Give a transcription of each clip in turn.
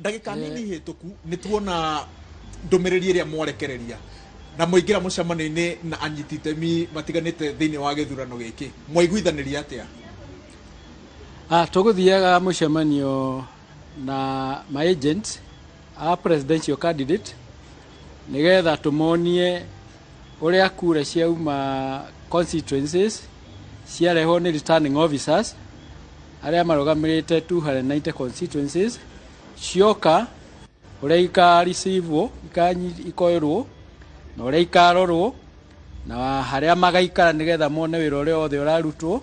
Ndagĩka nini hĩtũku nĩ tuona ndũmĩrĩri ĩrĩa mwarekereria na mwaingĩra mũcemanio-inĩ na anyiti itemi matiganĩte thĩinĩ wa gĩthurano gĩkĩ, mwaiguithanĩria atĩa? Tũgũthiaga mũcemanio na ma agents a presidential candidate nĩgetha tũmonie ũrĩa kura ciauma constituencies ciarehwo nĩ returning officers arĩa marũgamĩrĩte 290 constituencies, cioka ũrĩa ikareceivewo, ikoerwo na ũrĩa ikarorwo na harĩa magaikara nĩgetha mone wĩra ũrĩa wothe ũrarutwo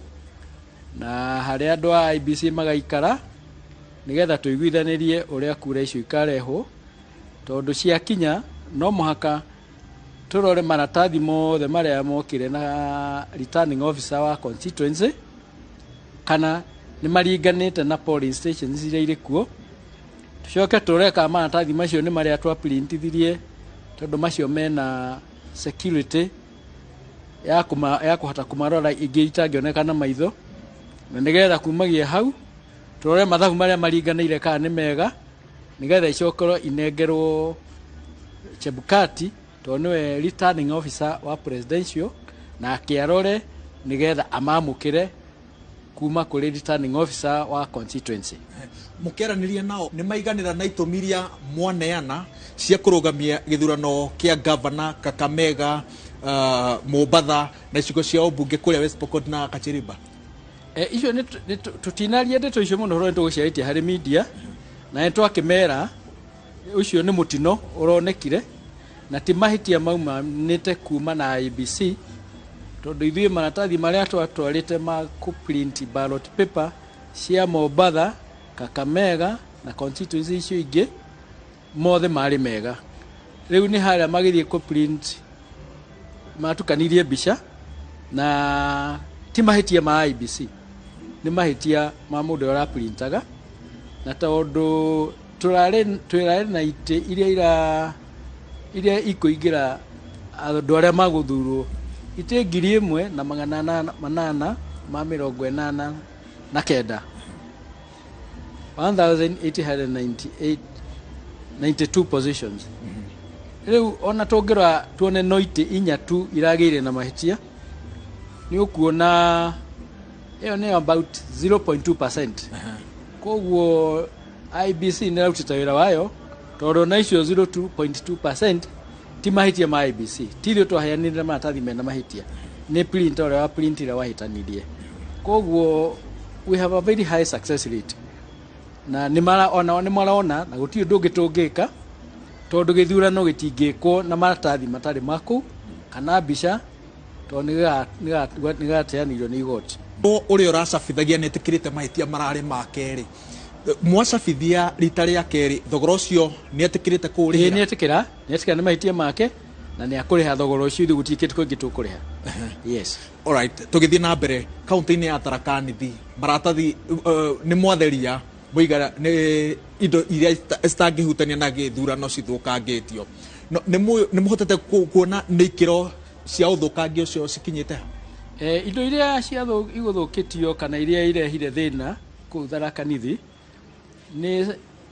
na harĩa andũ a IEBC magaikara nĩgetha tũiguithanĩrie ũrĩa kura icio ikarehwo, tondũ ciakinya no mũhaka tũrore maratathi mothe marĩa mokire na returning officer wa constituency kana nĩ maringanĩte na polling stations iria irĩ kuo. Tũcoke tũrore kana maratathi macio nĩ marĩa twaprintithirie, tondũ macio mena security ya kũhota kũmarora ingĩ itangĩoneka na maitho, na nĩgetha kumagia hau tũrore mathabu marĩa maringanĩire kana nĩ mega, nĩgetha icokerwo inengerwo Chebukati, tondũ nĩwe returning officer wa presidential, nake arore nĩgetha amamũkĩre kuma kũrĩ returning officer wa constituency. Mũkĩaranĩria nao nĩ maiganĩra na itũmi iria mwaneana cia kũrũgamia gĩthurano kĩa gavana Kakamega, Mombatha na icigo cia ũmbunge kũrĩa West Pokot na Kachiriba? Icio nĩ tũtinaria ndeto icio mũno, tondũ nĩ tũgũciarĩtie harĩ media na nĩ twakĩmera ũcio nĩ mũtino ũronekire na ti mahĩtia maumanĩte kuma na IEBC, tondũ ithuĩ maratathi marĩa twatwarĩte ma kũ-print ballot paper cia Mombatha, Kakamega na constituency icio ingĩ mothe marĩ mega. Rĩu nĩ harĩa magĩthiĩ kũ-print matukanirie mbica, na ti mahĩtia ma IEBC, nĩ mahĩtia ma mũndũ ũrĩa ũraprintaga. Na tondũ tũrarĩ twĩrarĩ na itĩ iria iria ikũingĩra andũ arĩa magũthurwo, itĩ 1889, 1898 92 positions. Rĩu ona tũngĩrora tuone no itĩ inya tu iragĩire na mahĩtia, nĩ ũkuona ĩyo nĩ about 0.2%. Koguo IEBC nĩ ĩrarutĩte wĩra wayo, tondũ ona icio 0.2% ti mahĩtia ma IEBC. Ti ithuĩ twaheanire maratathi mena mahĩtia, nĩ printer ũrĩa wa printire wahĩtanirie. Koguo we have a very high success rate, na nĩ mara ona nĩ marona na gũtirĩ ũndũ ũngĩ tũngĩka, tondũ gĩthurano gĩtingĩkwo na maratathi matarĩ maku kana mbica, tondũ nĩ gĩgateanĩirio nĩ igoti. Ũrĩa ũracabithagia nĩ etĩkĩrĩte mahĩtia mararĩ ma kerĩ. Mwacabithia rita rĩa kerĩ, thogora ũcio nĩ etĩkĩrĩte kũũrĩhĩra? Nĩ etĩkĩra nĩ mahĩtia make na nĩ akũrĩha thogora ũcio. Ithuĩ gũtirĩ kĩndũ kĩngĩ tũkũrĩha, yes. Alright, tũgĩthiĩ na mbere, kaunti-inĩ ya Tharaka Nithi maratathi nĩ mwatheria mũigana nĩ indo iria citangĩhutania na gĩthurano cithũkangĩtio. No, nĩ mũhotete kuona nĩ ikĩro cia ũthũkangia ũcio cikinyĩte ha? Indo iria igũthũkĩtio kana iria irehire thĩna kũu Tharaka Nithi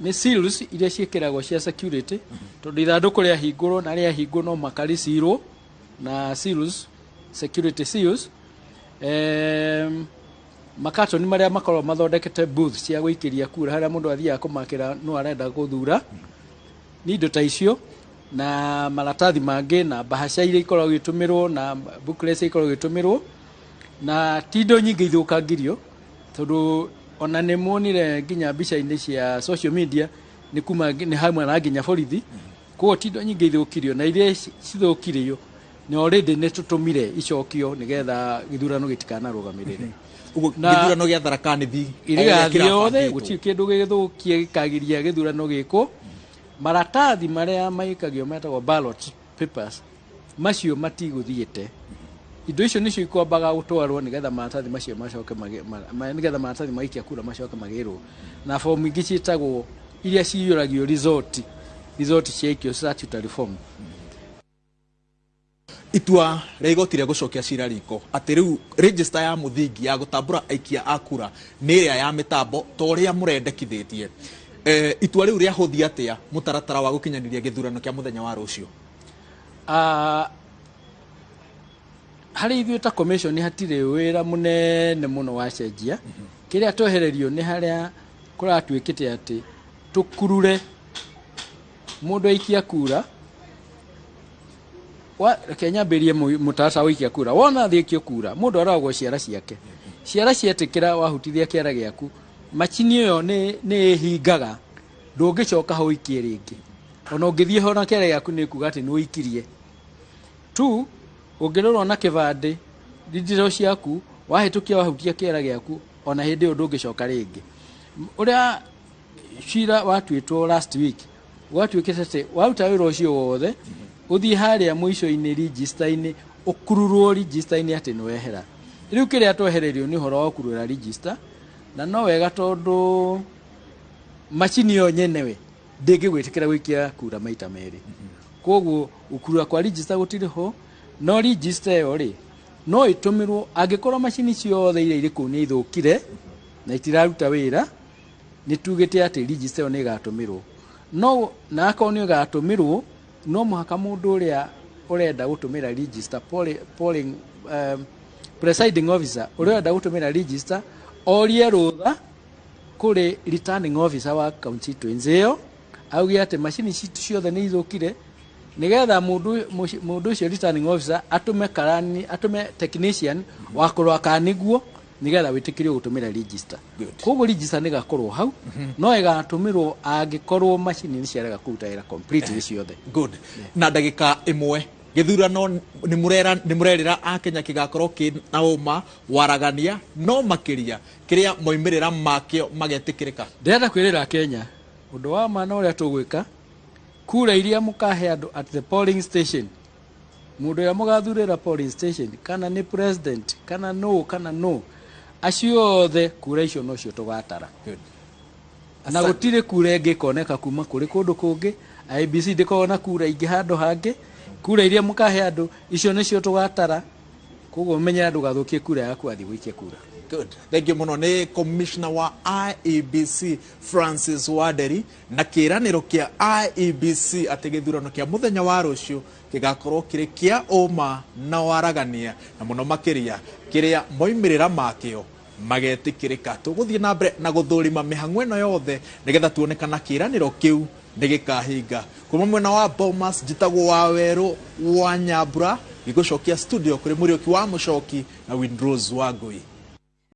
nĩ seals iria ciĩkĩragwo cia security, tondũ ithandũkũ rĩahingũrwo na rĩahingwo no makaricirwo na seals, security seals, makatoni marĩa makoragwo mathondekete booth cia gũikĩria kura, harĩa mũndũ athiaga kũmakĩra no arenda gũthura, nĩ indo ta icio na maratathi mangĩ na mbahaca iria ikoragwo igĩtũmĩrwo na booklets iria ikoragwo igĩtũmĩrwo. Na ti indo nyingĩ ithũkangirio, tondũ ona nĩ muonire nginya mbica-inĩ cia social media nĩ kuma nĩ hamwe na nginya borithi. Koguo ti indo nyingĩ ithũkirio, na iria cithũkirio nĩ already nĩ tũtũmire icokio nĩgetha gĩthurano gĩtikanarũgamĩrĩre. Ũguo gĩthurano gĩa Tharaka Nithi o ũrĩa gĩgathiĩ othe kĩrabangĩtwo. Gũtirĩ kĩndũ gĩgĩthũkie gĩkagiria gĩthurano gĩkwo. Maratathi marĩa maikagio metagwo ballot papers, macio matigũthiĩte. Indo icio nĩcio ikwambaga gũtwarwo nĩgetha maratathi macio macoke nĩgetha maratathi maikia kura macoke magĩrwo na fomu ingĩ ciĩtagwo iria ciyũragio result ciaikio, statutory form. Itua rĩa igoti rĩa gũcokia cira riko atĩ rĩu register ya mũthingi ya gũtambũra aikia a kura nĩ ĩrĩa ya mĩtambo ta ũrĩa mũrendekithĩtie. Itua rĩu rĩahũthia atĩa mũtaratara wa gũkinyanĩria gĩthurano kĩa mũthenya wa rũciũ? Harĩ ithuĩ ta commission hatirĩ wĩra mũnene mũno wacenjia. Kĩrĩa twehererio nĩ harĩa kũratuĩkĩte atĩ tũkurure mũndũ aikia kura. Reke nyambĩrĩrie mũtaratara wa ikia kura. Wona thiĩ ikio kura, mũndũ aroragwo ciara ciake. Ciara cietĩkĩra wahutithia kĩara gĩaku, macini ĩyo nĩ ĩhingaga, ndũngĩcoka ho ũikie rĩngĩ. Ona ũngĩthiĩ ho na kĩara gĩaku nĩ kuga atĩ nĩ ũikirie. Tu, ũngĩrorwo na kĩbandĩ, details ciaku, wahĩtũkia wahutia kĩara gĩaku, ona hĩndĩ ĩyo ndũngĩcoka rĩngĩ. Ũrĩa cira watuĩtwo last week, gwatuĩkĩte atĩ waruta wĩra ũcio wothe, ũthiĩ harĩa mũico-inĩ register-inĩ, ũkururwo register-inĩ atĩ nĩ wehera. Rĩu kĩrĩa twehererio nĩ ũhoro wa gũkurura register, na no wega tondũ macini ĩyo nyenewe ndĩngĩgwĩtĩkĩra gũikia kura maita merĩ. Koguo gũkurura kwa register gũtirĩ ho, no register ĩyo rĩ, no ĩtũmĩrwo angĩkorwo macini ciothe iria irĩ kũu nĩ ithũkire na itiraruta wĩra, nĩ tugĩte atĩ register ĩyo nĩ ĩgatũmĩrwo. No na akorwo nĩ ĩgatũmĩrwo, no mũhaka mũndũ ũrĩa ũrenda gũtũmĩra register, polling, presiding officer ũrĩa ũrenda gũtũmĩra register, orie rũtha kũrĩ returning officer wa constituency ĩyo, auge atĩ macini citũ ciothe nĩ ithũkire, nĩgetha mũndũ ũcio returning officer atũme karani, atũme technician wa kũrora kana nĩguo, nĩgetha wĩtĩkĩrio gũtũmĩra register. Koguo register nĩ ĩgakorwo hau, no ĩgatũmĩrwo angĩkorwo macini nĩ ciarega kũruta wĩra completely ciothe. Good. Na ndagĩka ĩmwe, gĩthurano nĩ mũrerĩra Akenya kĩgakorwo kĩ na ũma waragania, no makĩria kĩrĩa moimĩrĩra makĩo magetĩkĩrĩka. Ndĩrenda kwĩrĩra Kenya ũndũ wa ma na ũrĩa tũgwĩka, kura iria mũkahe andũ at the polling station, mũndũ ũrĩa mũgathurĩra polling station, kana nĩ president, kana no, kana no, acio othe kura icio nocio tũgatara. Na gũtirĩ kura ĩngĩ ĩkoneka kuma kũrĩ kũndũ kũngĩ. IEBC ndĩkoragwo na kura ingĩ handũ hangĩ. Kura iria mũkahe andũ icio nĩcio tũgatara. Koguo menyera ndũgathũkie kura yaku athiĩ gũikia kura. Good. Thank you mũno. Nĩ Commissioner wa IEBC Francis Wanderi na kĩĩranĩro kĩa IEBC atĩ gĩthurano kĩa mũthenya wa rũciũ gĩgakorwo kĩrĩ kĩa ũma na waragania, na mũno makĩria kĩrĩa moimĩrĩra makĩo magetĩkĩrĩka. Tũgũthiĩ na mbere na gũthũrima mĩhang'o ĩno yothe nĩgetha tuone kana kĩĩranĩro kĩu nĩ gĩkahinga. Kuma mwena wa Bomas njĩtagwo Wawerũ wa Nyambura, gĩgũcokia studio kũrĩ Mũriũki wa Mũcoki na Windrose Wangui.